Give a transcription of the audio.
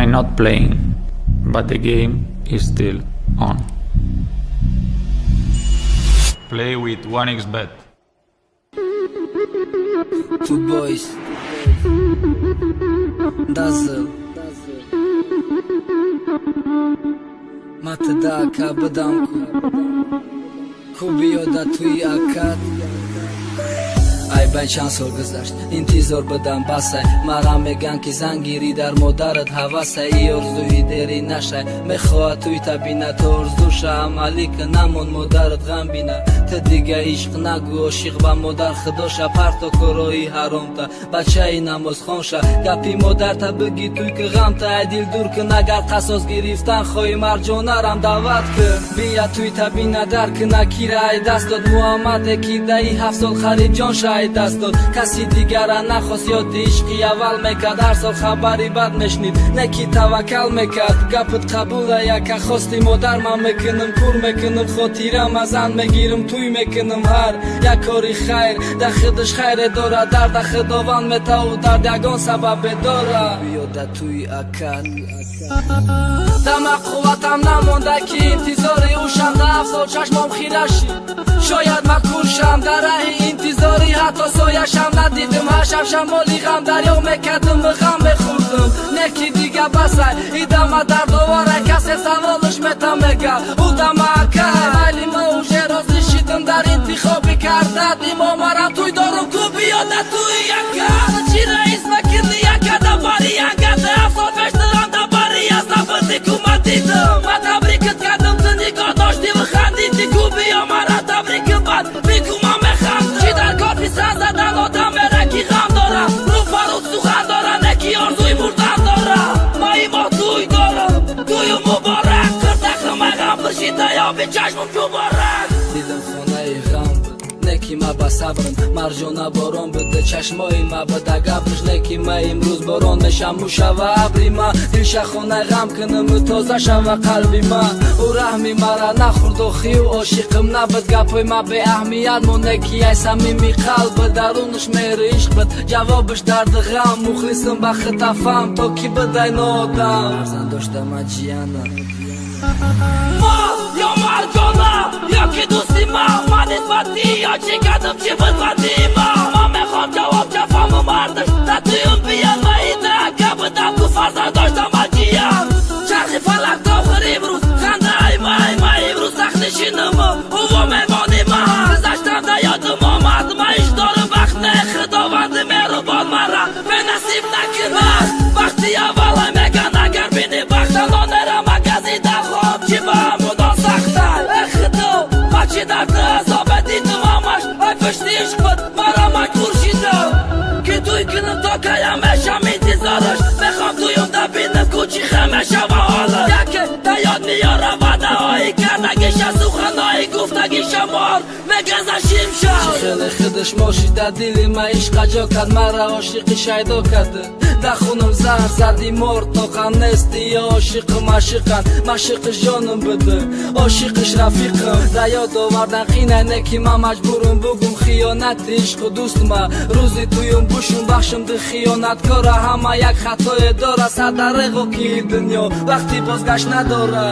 I'm not playing, but the game is still on. Play with 1xBet. Two boys. Dazzle. Матда кабдам ку биёда туи акат. Ай бай чанд сол гузашт, интизор будам, басай. Мара меган, ки зангирӣ дар модарат ҳавасай. И орзуи дери нашай, мехоҳад туй табина, то орзуша амалӣ ка, намон модарат ғам бина. Ту дига ишқ нагӯ, ошиқ ба модар худоша. Парто корои ҳаромта, бачаи намозхонша. Гапи модарта бигӣ, туй ки ғамта ай дил дур кун. Агар қасос гирифтан хоҳӣ, Марҷонарам даъват кун, бия туй табина, дар куна кира ай даст дод. Муҳаммаде ки даи 7 сол хариб ҷонша ай даст дод, каси дигара нахост. Ёди ишқи аввал мекард, ҳар сол хабари бад мешнид, не ки таваккал мекард. Гапат қабула, яка, хости модар ман мекунам, кур мекунам хотирама, зан мегирам, туй мекунам. Ҳар як кори хайр дар худаш хайре дорад, дарда худованд метаву дард ягон сабабе дорад. Биёда туи акат дама қувватам намонда, ки интизори ӯшам. Да 7 сол чашмом хира шид, шояд ма куршам. Дар раҳи интизорӣ ҳатто сояшам надидим. Ҳар шаб шамоли ғам дарё мекардим, ғам мехӯрдим. Не ки дига басай, идама дардоварай. Касе саволш мета, мега ӯ дама акай. Майли, ма уже розӣ шидим дар интихоби кардат. Имомара туй дорум, ку биёда туи яка. Чира измакини якада бари ягада. 7 сол пештарам да бари аз набуди, ку ма дидим. Ма табрикат кардим, ту нигоҳ доштиву хандиди. Ку биё мара табрики бад бигӯ, ма механдам. Чӣ дар кор писар задан одамера, ки ғам дора, рӯпарӯ сухан дора, не ки орзуи мурдан дора. Ма имо туй дорам, тую муборак. Қиртақимай ғам пуршида ёби чашмум муборак. Дидам, хонаи ғам буд, не ки ма ба сабрам. Марҷона борон буда, чашмои ма буда гапш. Не ки ма имрӯз борон мешам, мушава абри ма. Дилша хонаи ғам кунаму тоза шава қалби ма. Ӯ раҳми мара нахӯрд, охиу ошиқим набуд. Гапҳои ма беаҳамият мон, не ки ай самими қалб. Дарунаш меҳри ишқ буд, ҷавобаш дарди ғам. Мухлисим ба хитафам, то ки бидай ноодам. Фарзанд доштама ҷияна. Ма ё Марҷона, ё ки дӯсти ма, ма нисбати ё чӣ кардам, чӣ буд бади ма? Ман мехоҳам ҷавоб ҷафаму мардаш да туюм биян. Ма ида ака будам, ку фарзанд доштам ҷиян. Чархи фалак то охир имрӯз хандаи май. Ма имрӯз сахтнишинаму ӯво меҳмони ма. Гузаштам да ёдум омад, ма иш дорам бахт. Не, худованди меҳрубон мара бенасиб накунад. Бахти аввала меган, агар бини бахта нонера магазида хоб, чӣ ба ҳамудон сахтай. Э худо, ма чӣ дарду азобе дидум, ҳамаш ай пушти ишқ буд. Мара маҷбур шидам, ки туй кунам. То кая мешам интизораш? Мехоҳам туюм да бинам, ку чӣ хел мешава ҳолат. Яке да ёд меёра ваъдаҳои кардагиша, суханҳои гуфтагиша, мор мегаза шимшав. Чӣ хеле худаш мошида дили ма, ишқа ҷо кард, мара ошиқи шайдо кард. Да хунам заҳр зади, мор тоқан нести. Ё ошиқим ашиқан, машиқи ҷонум буд, ошиқиш рафиқам. Да ёд овардан қинай, не ки ман маҷбурум бугум хиёнати ишқу дӯстма. Рӯзи туюм бушум бахшим ди хиёнаткора. Ҳама як хатое дора, садареғо ки дунё вақти бозгашт надора.